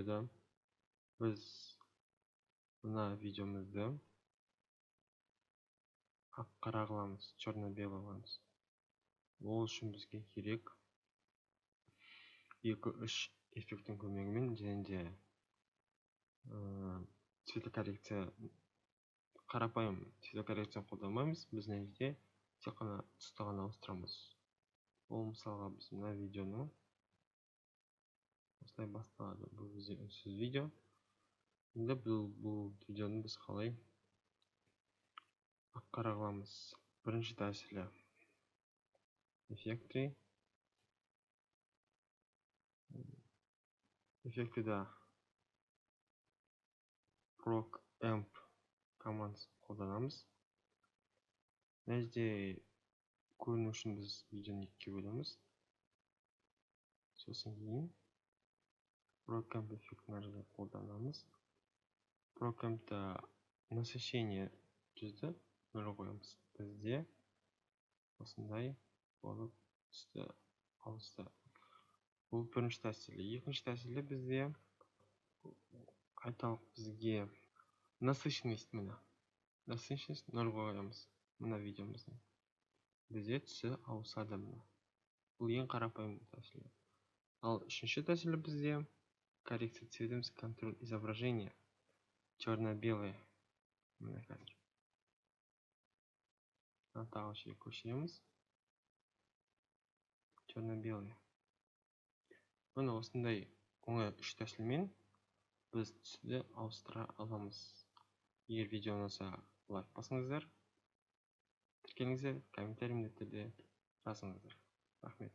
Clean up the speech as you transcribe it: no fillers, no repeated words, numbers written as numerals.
Видеода біз мына видеомызды ақ қара қыламыз, черно белый қыламыз. Ол үшін бізге керек екі, үш эффекттің көмегімен және де цветокоррекция, қарапайым цветокоррекцияны қолданбаймыз. Біз мына жерде тек қана түсті ғана ауыстырамыз. Ол, мысалға, біз мына видеоны осылай басталады. Бұл бізде үнсіз видео. Енді бұл видеоны біз қалай ақ қара қыламыз? Бірінші тәсілі — эффекты. Эффектіда proc amp командасын қолданамыз. Мына жерде көріну үшін біз видеоны екіге бөлеміз. Сосын кейін proc amp эффектін мына жерде қолданамыз. Proc amp'та насыщение 0% қоямыз. Бізде осындай болып түсті ауысты. Бұл бірінші тәсілі. Екінші тәсілі бізде, айталық, бізге насыщенность, міне, насыщенность 0 қоямыз мына видеомыздың. Бізде түсі ауысады, міне. Бұл ең қарапайым тәсілі. Ал үшінші тәсілі бізде коррекция цветіміз, контроль изображения, черно-белый. Міне, қазір тағы жерге көшіреміз, черно-белый. Міне, осындай оңай үш тәсілмен біз түсті ауыстыра аламыз. Егер видео ұнаса, лайк басыңыздар, тіркеліңіздер, комментарий міндетті түрде жазыңыздар. Рахмет.